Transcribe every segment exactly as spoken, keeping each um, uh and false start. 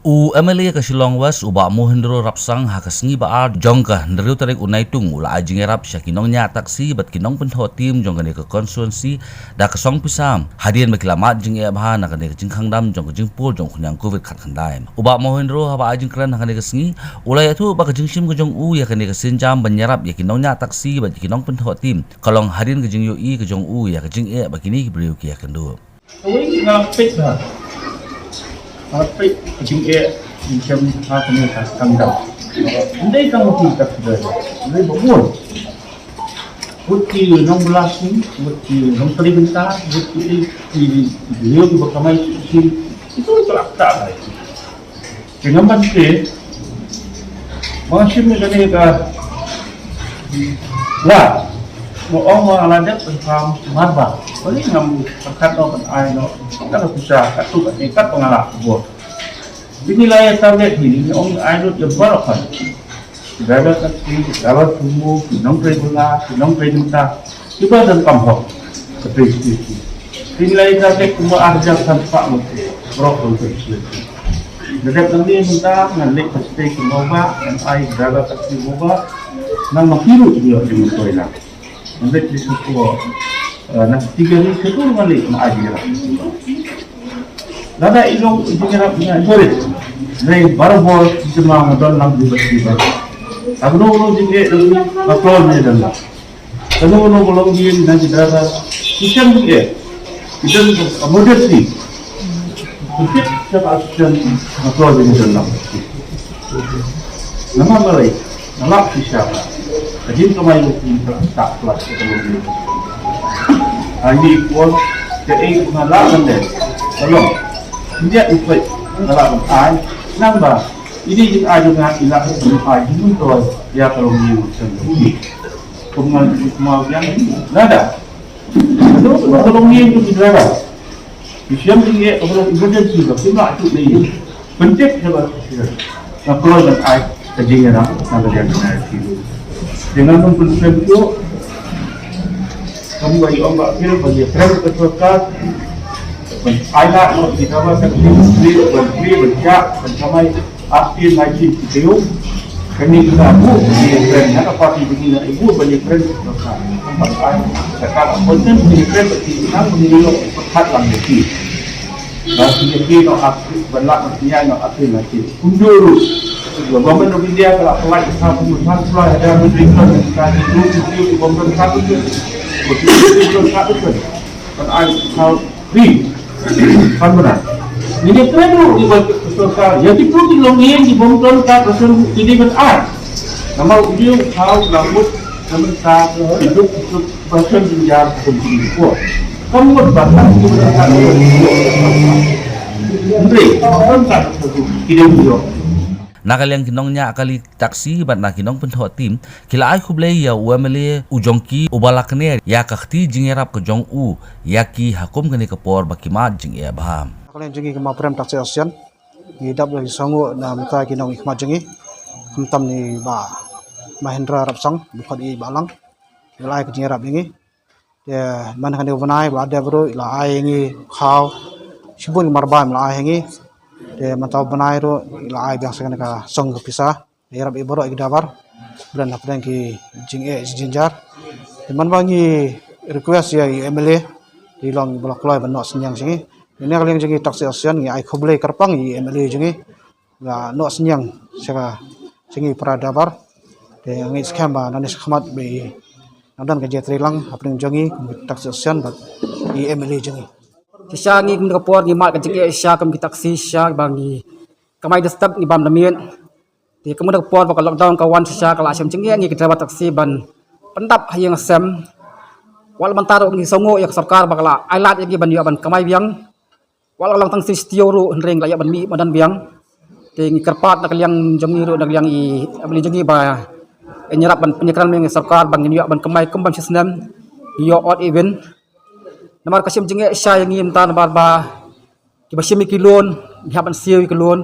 U M L A ka Shillong West, u Bah Mohendro Rapsang, ha ka sngi ba ar jong ka hynriew tarik u Naitung, u la ai jingïarap sha ki nongñiah taxi bad ki nongpynthoh tim jong kane ka constituency da ka song pisa, hadien ba ki la mad jingeh bha na kane ka jingkhang dam jong ka jingpur jong u khñiang covid khatkhyndai. U Bah Mohendro haba ai jingkren ha kane ka sngi, u la ïathuh ba ka jingshim ka jong u ïa kane ka sienjam ban ïarap ïa ki nongñiah taxi bad ïa ki nongpynthoh tim ka long hadien ka jingïohi ka jong u ïa ka jingeh ba kine ki briew ki ïakynduh. Kawei nga peit bha. Nga peit ka jingeh jingchem ha kane ka khang dam. Ndei ka nguti ka kdai. Ndei ba bun. Wut ki nongbylla sing, wut ki nongtrei bynta, wut ki ki ki ki ki ba kamai sing. Itu ka lak tak. Ki namban ki ba nga shim ïa kane ka la mo ong ma la dep ban pam marba. Kali ngam pyrkhat noh ban ai noh. Ka la pisa katto katne kat ba nga la buh. Bini la ïa target hi, bini ong ai lut ïa baroh kan. Ki driver taxi, ki driver sumo, ki nongtrei bylla, ki nongtrei bynta, kiba donkam hok. Ka pei station. Bini la ïa target kumba ar hajar san spah ngut. Baroh nongtrei station. Nga dep nangne mynta ngan leit ka station Mawbah, ngan ai driver taxi Mawbah. Nang ma ki ruh ki ïoh jingmyntoi lang. Ngan leit sha shuwa, eh, na tiga ri shuwa ngan leit ma ai jingïarap. Lada i long jingïarap nga ïoh rit. Nai barabor ki sema nga don lang di bati bar. Kano kano jingeh dang nga kloi ne dang la. Kano kano ba long ïing na ki driver. Ki shem jingeh. Ki don emergency. Ki tip sha ka assistant nga kloi ne dang la. Namar balei, nga lap shisha ba ka jingkamai jong phi ka la start plus ka long jong phi. Ai ni por kaei ba nga lah ban leh, ka long. India i peit nga lah ban ai, nang ba ini jing ai jong nga i lah ban ai jingmyntoi ïa ka long jong phi. Kum nga kumne ïa nga da. Ka long jong phi da. Ki shem jingeh ka long emergency ba kim lah shuh ne ïa. Pyntip ïa ba. Nga kloi ban ai ka jingïarap na ka liang jong nga ïa phi. Te ngan ym pynslem shuh. Kam ba ïa ong ba phi ban ïa kren ka sorkar. Ban ai lad noh ki kaba ka phi ban phi ban phi ban phi ban kamai. Ap ki lai ki ki teu. Kani ki ka bu ki kren na ka party ki na ibu ba ni kren ka ka. Ka ka ka content ni kren ki nang ni lo pat lang ki. Ba ki ki no ap ba la ki ya no ap ki na ki. Kunjuru. Ba ba men India ka la pelai ka pun san pelai ada menteri kren ka ki tu ki tu ki bom kren ka tu. Ki tu ki kren ka tu. Kan ai kau Ri. Kan benar. Ini kena dulu di bawah sorkar. Ya, di pun di long ien di bom ton ka person ini benar. Nama uji kau rambut sementara hidup hidup person di jalan hukum di bawah. Kamu buat batang di bawah. Menteri, kan tak sesuatu. Tidak dulu. Na ka liang ki nongñiah kali taxi bad na ki nongpynthoh tim ki la ai khublei ïa u M L A u jong ki uba la kner ïa ka kti jingïarap ka jong u ïa ki ha kum kane ka por ba ki mad jingeh bha. Na ka liang jong ngi kum ka Prem Taxi Association ngi dap ïa ki shnong na mynta ki nongïakhmat jong ngi khamtam ni Bah Mahendra Rapsang ba khot ïa i Bah Lang. Ngi la ai ka jingïarap ïa ngi. Te man kane u bnai ba la dep ruh la ai ïa ngi khaw shibun ki marba la ai ïa ngi. Te man ta u bnai ruh la ai biang sa kane ka song ka pisa. Ïarap ïa baroh ïa ki dabar. Bren hapdeng ki jingeh jingjynjar. Te man ba ngi request ïa i M L A. Te long ba la kloi ban noh synñiang sha ngi. Te na ka liang jong ngi Taxi Association ngi ai khublei kyrpang ïa i M L A jong ngi. Nga noh synñiang sha ka jong ngi para dabar. Te nga ngeit skhem ba nangne shakhmat ba i nang don ka jingïatreilang hapdeng jong ngi kum ka Taxi Association bad i M L A jong ngi. Shisha ngi kum ka por ngi mad ka jingeh shisha kum ki taxi shisha ba ngi kamai da step ngi bam da miet. Te kum ka por ba ka lockdown ka wan shisha ka la shem jingeh ngi ki driver taxi ban pyndap ha ïing ha sem. Wat la mynta ruh ngi sngew ïa ka sorkar ba ka la ai lad ïa ngi ban ïoh ban kamai biang. Wat la ka long tang shi taïew ruh hynrei ngi la ïoh ban mih madan biang. Te ngi kyrpad na ka liang jong ngi ruh na ka liang i M L A jong ngi ba in ïarap ban pynïakren ïa ka sorkar ba ngin ïoh ban kamai kum bym shi snem. Ngi ïoh odd even. Namar ka shem jingeh shisha ïa ngi mynta namar ba kiba shim ïa ki loan ngi hap ban siew ïa ki loan.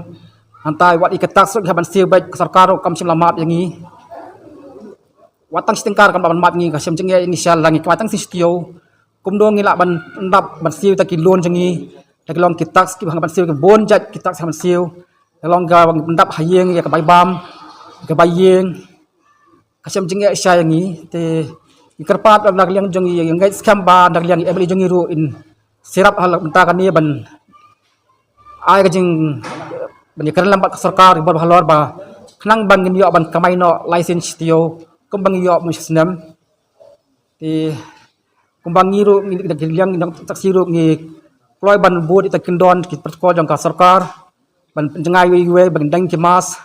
Hangta wat ïa ka tax ruh ngi hap ban siew bad ka sorkar ruh kam shym la map ïa ngi. Wat tang shi tyngka ruh kam lah ban map ïa ngi, ka shem jingeh ïa ngi shisha la ngi kamai tang shi taïew. Kumno ngi lah ban pyndap ban siew ïa ki loan jong ngi, ïa ki long ki tax kiba hap ban siew, ki bun jait ki tax hap ban siew. Te long ka ban pyndap ha ïing ïa ka bai bam, ïa ka bai ïing, ka shem jingeh shisha ïa ngi. Te ngi kyrpad na ka liang jong ngi, ïa ngi skhem ba na ka liang ïa M L A jong ngi ruh in sngewrap ha la ka bynta kane ban ai ka jing, ban ïakren lem bad ka sorkar, ïa bor halor ba khnang ban ngin ïoh ban kamai noh license shi taïew kumba ngi ïoh mynta shi snem. Te kumba ngi ruh ngi, ngi, ngi, ngi, taksi ruh ngi kloi ban bud ïa kita ki kyndon ki protocol jong ka sorkar, ban pynjngai iwei iwei, ban deng ki mask,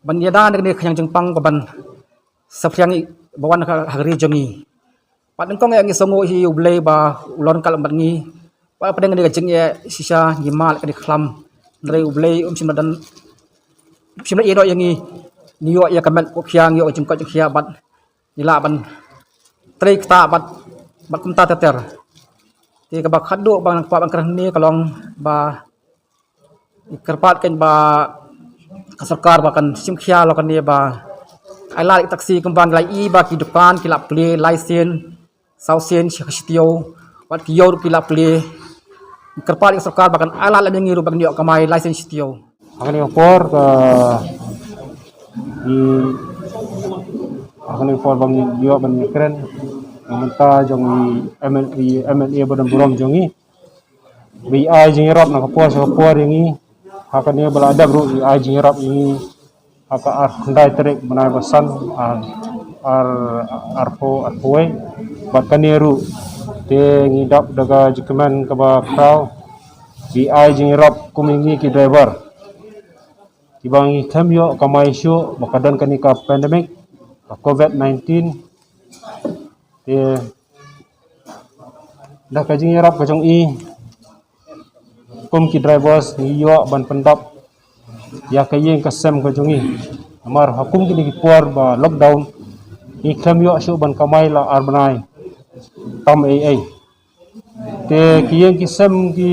ban ïada na kane ka khñiang jingpang, ban saphriang ïa ba wan ha, ha ka ri jong ngi. Bad nyngkong ïa ngi sngewnguh hi U Blei ba u long ryngkat bad ngi. Bad hapdeng kane ka jingeh shisha ngi mad kane ka khlam. Hynrei U Blei um shym la don, um shym la ïehnoh ïa ngi. Ngi ïoh ïa ka met ka khia, ngi ïoh ka jingkoit jingkhiah bad ngi lah ban trei ktah bad, bad kumta ter ter. Te kaba khatduh ba nga kwah ban kren hangne ka long ba ngi kyrpad kein ba ka sorkar ba kan shim khia ïa kane ba ai lad ïa ki taksi kumba ngi la ïohi ba ki dukan ki la plie lai sien, saw sien shi, shi taïew, bad ki ïew ruh ki la plie. Ngi kyrpad ïa ka sorkar ba kan ai lad lem ïa ngi ruh ba ngin ïoh kamai license shi taïew. Ha kane ka por ka, i, ha kane ka por ba ngi ïoh ban ïakren na ka bynta jong i M L A, i M L A ba don burom jong ngi, ba i ai jingïarap na ka por sha ka por ïa ngi. Ha kane ba la dep ruh i ai jingïarap ïa ngi ha ka ar khyndai tarik bnai ba san, ar, ar, arphew, arphew wei. Bad kane ruh te ngi dap da ka jingkmen kaba khraw, i ai jingïarap kum ïa ngi ki driver kiba ngi khlem ïoh kamai shuh ba ka don kane ka pandemic ka covid nineteen. Te da ka jingïarap ka jong i, kum ki drivers ngi ïoh ban pyndap ïa ka ïing ka sem ka jong i. Namar ha kum kine ki por ba lockdown ngi khlem ïoh shuh ban kamai la ar bnai tam ei ei. Te ki ïing ki sem ki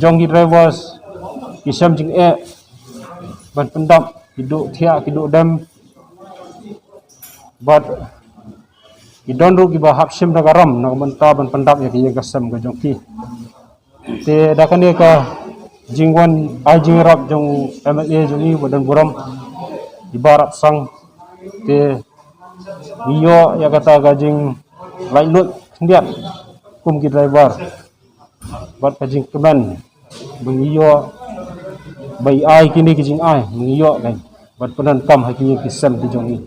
jong ki drivers ki shem jingeh ban pyndap, ki duh thiah ki duh dem. Bad ki don ruh kiba hap shim da ka ram na ka bynta ban pyndap ïa ka ïing ka sem ka jong ki. Te da kane ka jingwan ai jingïarap jong i M L A jong i ba don burom, i Bah Rabsang, te ngi ïoh ïa kata ka jinglaitluid khyndiat kum ki driver. Bad ka jingkmen ba ngi ïoh, ba i ai kine ki jingai ba ngi ïoh kan ban pyndonkam ha ki ïing ki sem ki jong i.